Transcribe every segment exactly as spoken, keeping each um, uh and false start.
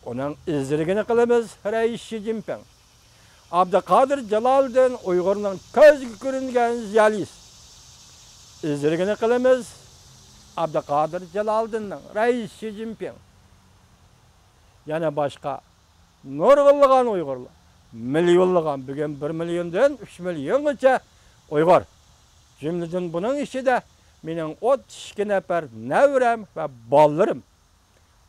ئۇنىڭ ئىزدىرىگىنى قىلىمىز، رەئىس شى جىنپىڭ. ئابدۇقادىر جالالىدىن ئۇيغۇرنىڭ كۆزگە كۆرۈنگەن زىيالىيسى. ئىزدىرىگىنى قىلىمىز، ئابدۇقادىر جالالىدىننىڭ، رەئىس شى جىنپىڭ. يەنە باشقا نۇرغۇنلىغان ئۇيغۇرلار، مىليونلىغان، بۈگۈن بىر مىليوندىن ئۈچ مىليونغىچە ئۇيغۇر. جۈملىدىن بۇنىڭ ئىچىدە مېنىڭ ئوتتۇز ئىككى نەپەر نەۋرەم ۋە بالىلىرىم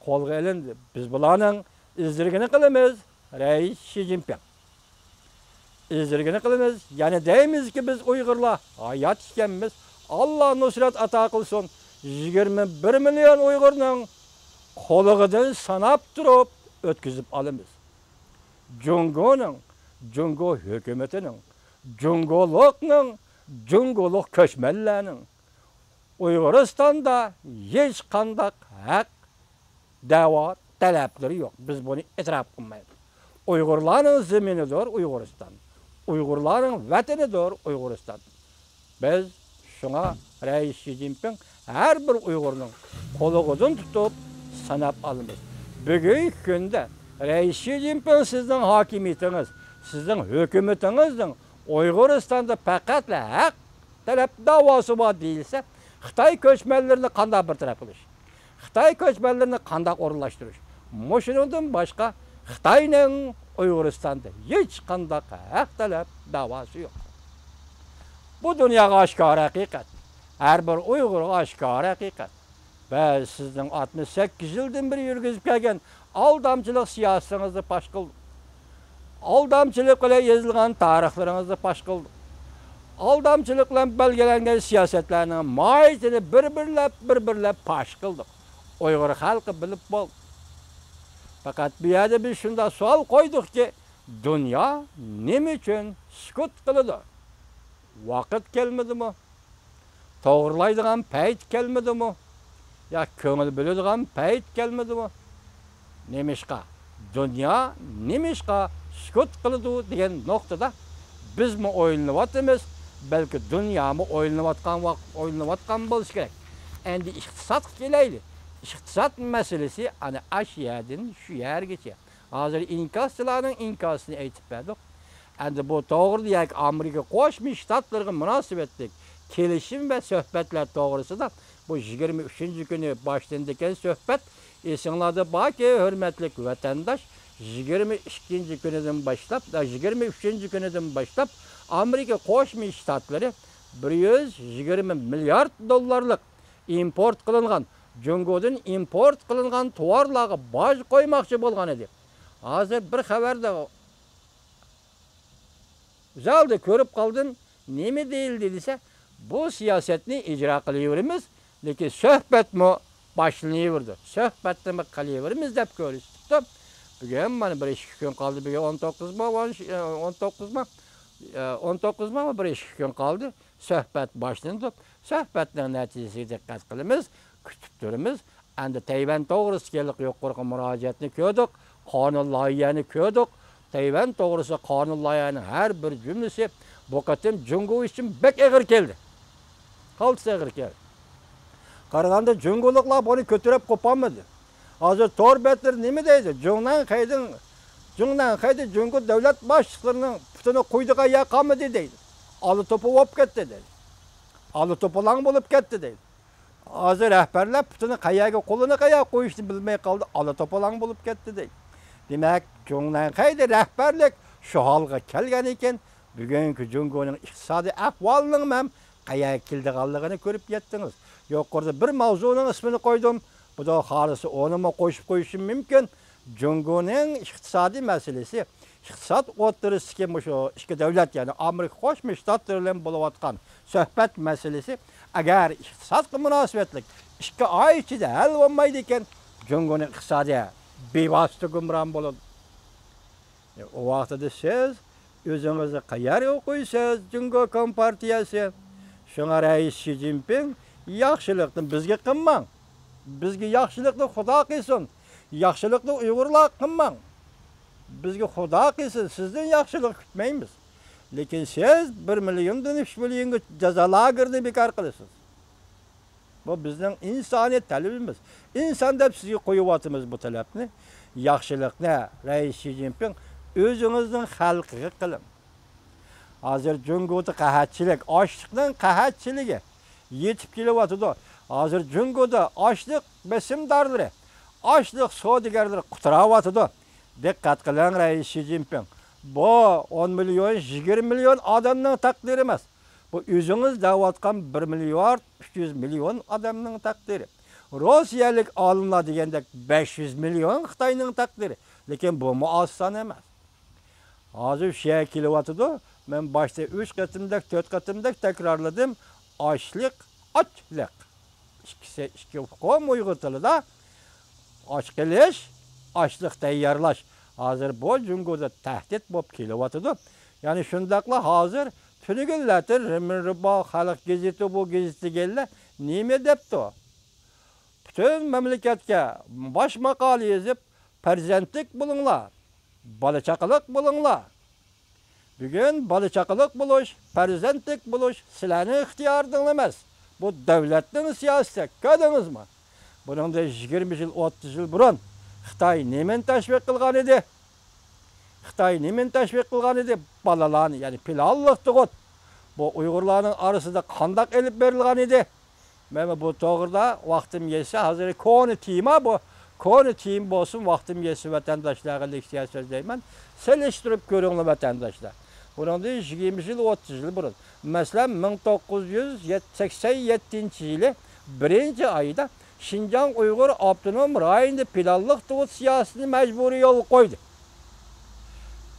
قولغا ئېلىندى. بىز بۇلارنىڭ ئىزدىرىگىنى قىلىمىز، رەئىس شى جىنپىڭ. ئىزدىرىگىنى قىلىمىز. يەنە دەيمىزكى، بىز ئۇيغۇرلار ھايات ئىكەنمىز. ئاللا نۇسرەت ئاتا قىلسۇن. يىگىرمە بىر مىليون ئۇيغۇرنىڭ قولىغىدىن ساناپ تۇرۇپ ئۆتكۈزۈپ ئالىمىز. جۇڭگونىڭ، جۇڭگو ھۆكۈمىتىنىڭ، جۇڭگولۇقنىڭ، جۇڭگولۇق كۆچمەنلەرنىڭ ئۇيغۇرىستاندا ھېچقانداق ھەق، دەۋا تەلەپلىرى يوق. بىز بۇنى ئېتىراپ قىلمايمىز. ئۇيغۇرلارنىڭ زېمىنىدۇر ئۇيغۇرىستان. ئۇيغۇرلارنىڭ ۋەتىنىدۇر ئۇيغۇرىستان. بىز شۇڭا رەئىس شى جىنپىڭ ھەر بىر ئۇيغۇرنىڭ قولىغىدىن تۇتۇپ ساناپ ئالىمىز. بۈگۈنكى كۈندە رەئىس شى جىنپىڭ سىزنىڭ ھاكىمىيىتىڭىز، سىزنىڭ ھۆكۈمىتىڭىزنىڭ ئۇيغۇرىستاندا پەقەتلا ھەق تەلەپ داۋاسى بار دېيىلسە، خىتاي كۆچمەنلىرىنى قانداق بىر تەرەپ قىلىش؟ خىتاي كۆچمەنلىرىنى قانداق ئورۇنلاشتۇرۇش؟ مۇشۇنىڭدىن باشقا خىتاينىڭ ئۇيغۇرىستاندا ھېچقانداق ھەق تەلەپ داۋاسى يوق. بۇ دۇنياغا ئاشكارا ھەقىقەت. ھەر بىر ئۇيغۇرغا ئاشكارا ھەقىقەت. بىز سىزنىڭ ئاتمىش سەككىز يىلدىن بېرى يۈرگۈزۈپ كەلگەن ئالدامچىلىق سىياسىتىڭىزنى پاش قىلدۇق. ئالدامچىلىق بىلەن يېزىلغان تارىخلىرىڭىزنى پاش قىلدۇق. ئالدامچىلىق بىلەن بەلگىلەنگەن سىياسەتلەرنىڭ ماھىيىتىنى بىر-بىرلەپ، بىر-بىرلەپ پاش قىلدۇق. ئۇيغۇر خەلقى بىلىپ بولدى. پەقەت بۇ يەردە بىز شۇنداق سوئال قويدۇقكى، دۇنيا نېمە ئۈچۈن سۈكۈت قىلىدۇ؟ ۋاقىت كەلمىدىمۇ؟ توغرىلايدىغان پەيت كەلمىدىمۇ؟ يا كۆڭۈل بۆلىدىغان پەيت كەلمىدىمۇ؟ نېمىشقا؟ دۇنيا نېمىشقا سۈكۈت قىلىدۇ دېگەن نۇقتىدا بىزمۇ ئويلىنىۋاتىمىز، بەلكى دۇنيامۇ ئويلىنىۋاتقان ۋاق-، ئويلىنىۋاتقان بولۇشى كېرەك. ئەمدى ئىقتىسادقا كېلەيلى. ئىقتىساد مەسىلىسى ئەنە ئاشۇ يەردىن شۇ يەرگىچە. ھازىر ئىنكاسچىلارنىڭ ئىنكاسىنى ئېيتىپ بەردۇق. ئەمدى بۇ توغرىدا ياكى ئامېرىكا قوشما شتاتلىرىغا مۇناسىۋەتلىك كېلىشىم ۋە سۆھبەتلەر توغرىسىدا بۇ يىگىرمە ئۈچىنچى كۈنى باشلىنىدىكەن سۆھبەت. ئېسىڭلاردا باركى، ھۆرمەتلىك ۋەتەنداش، يىگىرمە ئىككىنچى كۈنىدىن باشلاپ، يىگىرمە ئۈچىنچى كۈنىدىن باشلاپ ئامېرىكا قوشما شتاتلىرى بىر يۈز يىگىرمە مىليارد دوللارلىق ئىمپورت قىلىنغان، جۇڭگودىن ئىمپورت قىلىنغان تاۋارلارغا باج قويماقچى بولغان ئىدى. ھازىر بىر خەۋەردە زالدا كۆرۈپ قالدىم، نېمە دېيىلدى دېسە، بۇ سىياسەتنى ئىجرا قىلىۋېرىمىز، لېكىن سۆھبەتمۇ باشلىنىۋېرىدۇ. سۆھبەتنىمۇ قىلىۋېرىمىز دەپ كۆرسىتىپتۇ. بۈگۈن مانا بىر ئىككى كۈن قالدى، بۈگۈن ئون توققۇزما، ئون، ئون توققۇزما، ئون توققۇزما بىر ئىككى كۈن قالدى. سۆھبەت باشلىنىدۇ. سۆھبەتنىڭ نەتىجىسىگە دىققەت قىلىمىز، كۈتۈپ تۇرىمىز. ئەمدى تەيۋەن توغرىسىدىكى يۇقىرىقى مۇراجىئەتنى كۆردۇق، قانۇن لايىھەنى كۆردۇق. تەيۋەن توغرىسىدا قانۇن لايىھەنىڭ ھەر بىر جۈملىسى بۇ قېتىم جۇڭگو ئۈچۈن بەك ئېغىر كەلدى. قالتىس ئېغىر كەلدى. قارىغاندا جۇڭگولۇقلار بۇنى كۆتۈرۈپ قوپالمىدى. ھازىر تور بەتلىرى نېمە دەيدۇ؟ جۇڭنەنخەيدىن، جۇڭنەنخەيدە جۇڭگو دۆلەت باشلىقلىرىنىڭ پۇتىنى قويىدىغان يەر قالمىدى دەيدۇ. ئالا توپا بولۇپ كەتتى دەيدۇ. ئالا توپىلاڭ بولۇپ كەتتى دەيدۇ. ھازىر رەھبەرلەر پۇتىنى قەيەرگە، قولىنى قەيەرگە قويۇشنى بىلمەي قالدى، ئالا توپىلاڭ بولۇپ كەتتى دەيدۇ. دېمەك، جۇڭنەنخەيدە رەھبەرلىك شۇ ھالغا كەلگەن ئىكەن، بۈگۈنكى جۇڭگونىڭ ئىقتىسادىي ئەھۋالىنىڭ مەن قەيەرگە كېلىدىغانلىقىنى كۆرۈپ يەتتىڭىز. يۇقىرىدا بىر ماۋزۇنىڭ ئىسمىنى قويدۇم. بۇدا خالىسا ئۇنىمۇ قوشۇپ قويۇشۇم مۇمكىن. جۇڭگونىڭ ئىقتىسادىي مەسىلىسى، ئىقتىساد ئوتتۇرىسىدىكى مۇشۇ ئىككى دۆلەت، يەنى ئامېرىكا قوشما شتاتلىرى بىلەن بولۇۋاتقان سۆھبەت مەسىلىسى، ئەگەر ئىقتىسادقا مۇناسىۋەتلىك ئىككى ئاي ئىچىدە ھەل بولمايدىكەن، جۇڭگونىڭ ئىقتىسادى بىۋاسىتە گۇمران بولىدۇ. ئۇ ۋاقتىدا سىز ئۆزىڭىزنى قەيەرگە قويىسىز، جۇڭگو كومپارتىيەسى؟ شۇڭا رەئىس شى جىنپىڭ ياخشىلىقنى بىزگە قىلماڭ. بىزگە ياخشىلىقنى خۇدا قىلسۇن. ياخشىلىقنى ئۇيغۇرلارغا قىلماڭ. بىزگە خۇدا قىلسۇن، سىزدىن ياخشىلىق كۈتمەيمىز. لېكىن سىز بىر مىليوندىن ئۈچ مىليونغا جازا لاگېرىنى بىكار قىلىسىز. بۇ بىزنىڭ ئىنسانىي تەلىپىمىز. ئىنسان دەپ سىزگە قويۇۋاتىمىز بۇ تەلەپنى. ياخشىلىقنى رەئىس شى جىنپىڭ ئۆزىڭىزنىڭ خەلقىگە قىلىڭ. ھازىر جۇڭگودا قەھەتچىلىك، ئاشلىقنىڭ قەھەتچىلىكى يېتىپ كېلىۋاتىدۇ. ھازىر جۇڭگودا ئاشلىق بېسىمدارلىرى، ئاشلىق سودىگەرلىرى قۇتراۋاتىدۇ. دىققەت قىلىڭ، رەئىس شى جىنپىڭ. بۇ ئون مىليون، يىگىرمە مىليون ئادەمنىڭ تەقدىرى ئەمەس. بۇ ئۆزىڭىز دەۋاتقان بىر مىليارد ئۈچ يۈز مىليون ئادەمنىڭ تەقدىرى. روسىيەلىك ئالىملار دېگەندەك بەش يۈز مىليون خىتاينىڭ تەقدىرى. لېكىن بۇمۇ ئاز سان ئەمەس. ھازىر شۇ يەرگە كېلىۋاتىدۇ. مەن باشتا ئۈچ قېتىمدەك، تۆت قېتىمدەك تەكرارلىدىم. ئاشلىق، ئاچلىق. ئىككىسى ئىككى ئۇقۇم ئۇيغۇر تىلىدا. ئاچ قېلىش، ئاشلىق تەييارلاش. ھازىر بۇ جۇڭگودا تەھدىت بولۇپ كېلىۋاتىدۇ. يەنى شۇنداقلا ھازىر تۈنۈگۈنلەردىن رېمىن رىبا، خەلق گېزىتى، بۇ گېزىت دېگەنلەر نېمە دەپتۇ؟ پۈتۈن مەملىكەتكە باش ماقالە يېزىپ، پەرزەنتلىك بولۇڭلار، بالا چاقىلىق بولۇڭلار. بۈگۈن بالا چاقىلىق بولۇش، پەرزەنتلىك بولۇش سىلەرنىڭ ئىختىيارىڭلار ئەمەس. بۇ دۆلەتنىڭ سىياسىتى، كۆردىڭىزمۇ؟ بۇنىڭدىن يىگىرمە يىل، ئوتتۇز يىل بۇرۇن خىتاي نېمىنى تەشۋىق قىلغان ئىدى؟ خىتاي نېمىنى تەشۋىق قىلغان ئىدى؟ بالىلارنى، يەنى پىلانلىق تۇغۇت. بۇ ئۇيغۇرلارنىڭ ئارىسىدا قانداق ئېلىپ بېرىلغان ئىدى؟ مەن بۇ توغرىدا ۋاقتىم يەتسە، ھازىر كونا تېما بۇ. كونا تېما بولسۇن، ۋاقتىم يەتسە ۋەتەنداشلارغا لېكسىيە سۆزلەيمەن. سېلىشتۇرۇپ كۆرۈڭلار ۋەتەنداشلار. بۇنىڭدىن يىگىرمە يىل، ئوتتۇز يىل بۇرۇن. مەسىلەن، مىڭ توققۇز يۈز سەكسەن يەتتىنچى يىلى بىرىنچى ئايدا شىنجاڭ ئۇيغۇر ئاپتونوم رايونىدا پىلانلىق تۇغۇت سىياسىتىنى مەجبۇرىي يولغا قويدى.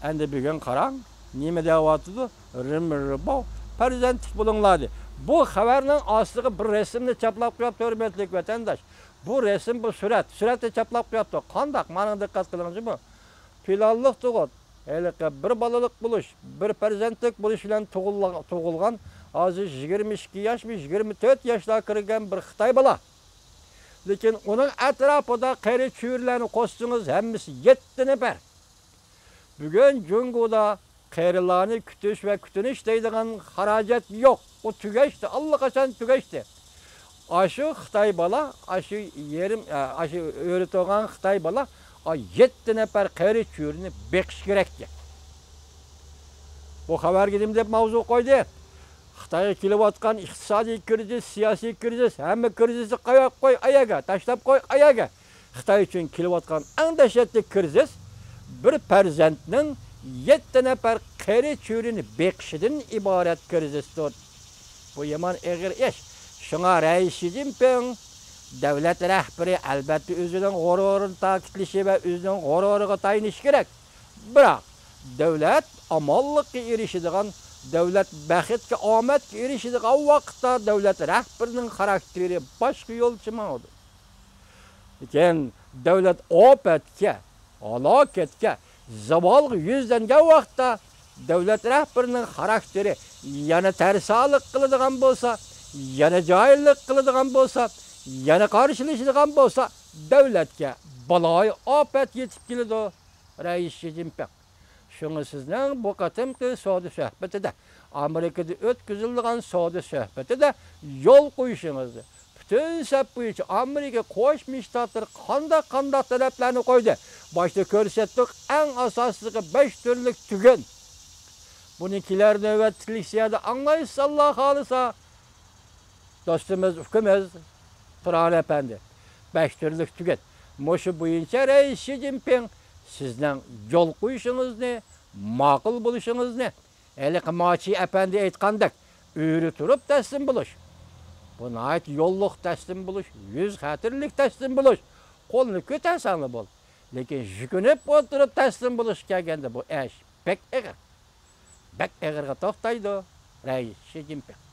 ئەمدى بۈگۈن قاراڭ، نېمە دەۋاتىدۇ؟ رېمىن رىباۋ، پەرزەنتلىك بولۇڭلار دېدى. بۇ خەۋەرنىڭ ئاستىغا بىر رەسىمنى چاپلاپ قويۇپتۇ، ھۆرمەتلىك ۋەتەنداش. بۇ رەسىم، بۇ سۈرەت، سۈرەتنى چاپلاپ قويۇپتۇ. قانداق؟ مانا دىققەت قىلىڭ جۇمۇ. پىلانلىق تۇغۇت، ھېلىقى بىر بالىلىق بولۇش، بىر پەرزەنتلىك بولۇش بىلەن تۇغۇلغان، ھازىر يىگىرمە ئىككى ياشمۇ، يىگىرمە تۆت ياشلارغا كىرگەن بىر خىتاي بالا. لېكىن ئۇنىڭ ئەتراپىدا قېرى چۈرىلەرنى قوشسىڭىز، ھەممىسى يەتتە نەپەر. بۈگۈن جۇڭگودا قېرىلارنى كۈتۈش ۋە كۈتۈنۈش دەيدىغان خاراجەت يوق. ئۇ تۈگەشتى، ئاللىقاچان تۈگەشتى. ئاشۇ خىتاي بالا، ئاشۇ يېرىم، ئاشۇ ئۆرە تۇرغان خىتاي بالا، ئا، يەتتە نەپەر قېرى چۈرىنى بېقىش كېرەككەن. بۇ خەۋەرگە نېمە دەپ ماۋزۇ قويدى؟ خىتايغا كېلىۋاتقان ئىقتىسادىي كىرىزىس، سىياسىي كىرىزىس، ھەممە كىرىزىسنى قويۇپ قوي ئاياغا، تاشلاپ قوي ئاياغا. خىتاي ئۈچۈن كېلىۋاتقان ئەڭ دەھشەتلىك كىرىزىس بىر پەرزەنتنىڭ يەتتە نەپەر قېرى چۈرىنى بېقىشىدىن ئىبارەت كىرىزىستۇر. بۇ يامان ئېغىر ئىش. شۇڭا رەئىس شى جىنپىڭ، دۆلەت رەھبىرى ئەلۋەتتە ئۆزىنىڭ غۇرۇرىنى تاكىتلىشى ۋە ئۆزىنىڭ غۇرۇرىغا تايىنىشى كېرەك. بىراق، دۆلەت ئامانلىققا ئېرىشىدىغان، دۆلەت بەختكە، ئامەتكە ئېرىشىدىغان ۋاقىتتا دۆلەت رەھبىرىنىڭ خاراكتېرى باشقا يولچە ماڭىدۇ. لېكىن دۆلەت ئاپەتكە، ھالاكەتكە، زاۋالغا يۈزلەنگەن ۋاقىتتا دۆلەت رەھبىرىنىڭ خاراكتېرى يەنە تەرسالىق قىلىدىغان بولسا، يەنە جاھىللىق قىلىدىغان بولسا، يەنە قارشىلىشىدىغان بولسا، دۆلەتكە بالايىئاپەت يېتىپ كېلىدۇ، رەئىس شى جىنپىڭ. شۇڭا سىزنىڭ بۇ قېتىمقى سودا سۆھبىتىدە، ئامېرىكىدا ئۆتكۈزۈلىدىغان سودا سۆھبىتىدە يول قويۇشىڭىزنى، پۈتۈن سەپ بويىچە ئامېرىكا قوشما شتاتلىرى قانداق، قانداق تەلەپلەرنى قويدى؟ باشتا كۆرسەتتۇق، ئەڭ ئاساسلىقى بەش تۈرلۈك تۈگۈن. بۇنى كېلەر نۆۋەتلىك لېكسىيەدە ئاڭلايسىز، ئاللا خالىسا. دوستىمىز، ئۇكىمىز تۇرغان ئەپەندى، بەش تۈرلۈك تۈگۈن. مۇشۇ بويىچە رەئىس شى جىنپىڭ سىزنىڭ يول قويۇشىڭىزنى، ماقۇل بولۇشىڭىزنى، ھېلىقى ماچى ئەپەندى ئېيتقاندەك، ئۆرە تۇرۇپ تەسلىم بولۇش. بۇ ناھايىتى يوللۇق تەسلىم بولۇش، يۈز خەتىرلىك تەسلىم بولۇش. قولنى كۆتەرسەڭلا بول. لېكىن يۈكۈنۈپ ئولتۇرۇپ تەسلىم بولۇشقا كەلگەندە بۇ ئىش بەك ئېغىر. بەك ئېغىرغا توختايدۇ رەئىس شى جىنپىڭ.